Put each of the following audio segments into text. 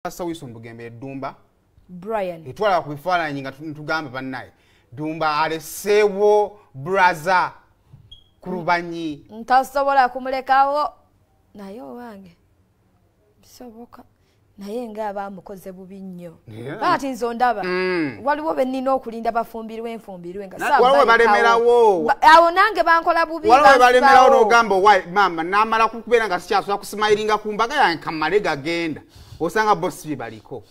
Pastor Wilson Bugembe Dumba Brian etwala ku bifaananyi nga tugamba bannaye Dumba aleseewo braza kurubanyi ntasobola kumulekawo naye owange bisoboka naye nga abamukoze bubi nnyo baati nzo ndaba waliwo be nnina okulinda bafumbirwe enfumbirwe nga waliwo balemerawo awo nange bankola bubi waliwo balemerawo n'ogamba why mama namala kukubeera nga sikyasobola kusimayiringa ku mbaga yange kamale gagenda osanga bosi bye baliko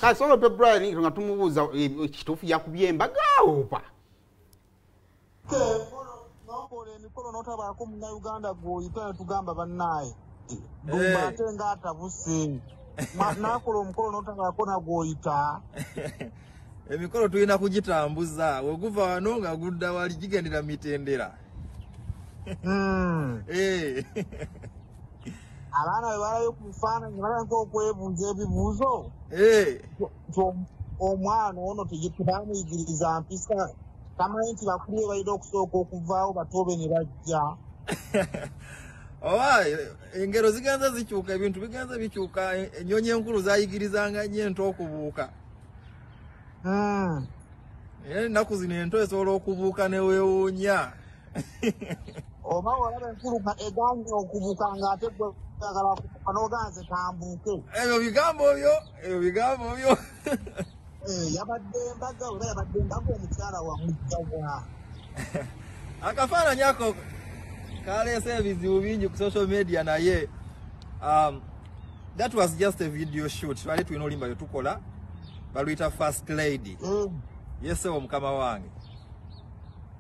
kale solo pe Brian nga tumubuuza ekituufu yakubye embaga oba nokola emikolo n'otabaako munnayuganda gw'oyita ne tugamba bannaaye Dumba ate ng'atabuse nakola omukolo n'otabaako nagw'oyita emikolo tulina kugitambuza weguva wano nga gudda wali gigendera mitendera. Abaana bwe balayo ku bifaananyi balabika okwebuuza ebibuuzo omwana ono tebamuyigiriza mpisa tamanyi nti bakulu be balina okusooka okuvaawo batoobe ne bajja. Oba engero zigenza zikyuka ebintu bigenza bikyuka ennyonyi enkulu zayigirizanga nnyo ento okubuuka. Era ennaku zino ento esobola okubuuka ne weewuunya. Oba olaba enkulu eganye okubuuka ng'ate gwe oyagala kubuuka n'oganze tambuuke. Ebyo bigambo byo, ebyo bigambo byo. Yabadde embaga oba yabadde embaga omukyala wamugjawa. Akafaananyi ako kaleese ebizibu bingi ku social media naye that was just a video shoot. Twali tulina oluyimba lwe tukola baluyita First Lady. Yesewo mukama wange.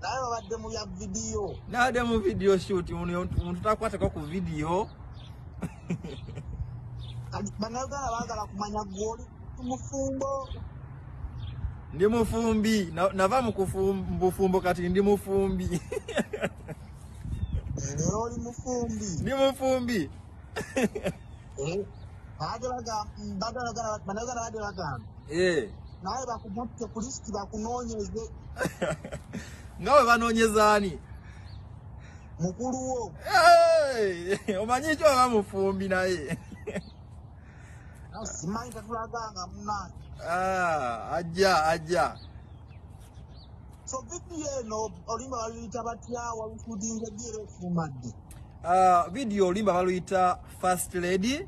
Naye babadde mu bya vidiyo. Nabadde mu video shoot omuntu takwatako ku vidiyo. Bannayuganda baagala kumanya gw'oli mufumbo. Ndi mufumbi, nava mu bufumbo kati ndi mufumbi. Leero oli mufumbi. Ndi mufumbi. Bannayuganda badde bagamba. Naye bakugatte ku lisiti bakunoonyeze. Nga bwe banoonyeza ani? Mukulu wo. Omanyi ki oba mufumbi naye? Simanyi tatulaganga munnange. Ajja ajja. So vidiyo eno oluyimba baluyita batya walushootinze ddi era efuluma ddi? Vidiyo oluyimba baluyita First Lady.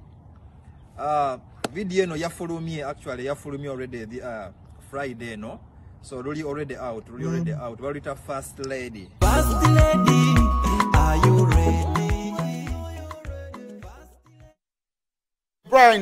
Vidiyo eno yafulumye actually yafulumye already the Friday eno. So luli already out, luli already out. Baluyita First Lady. First Lady, are you ready? Brian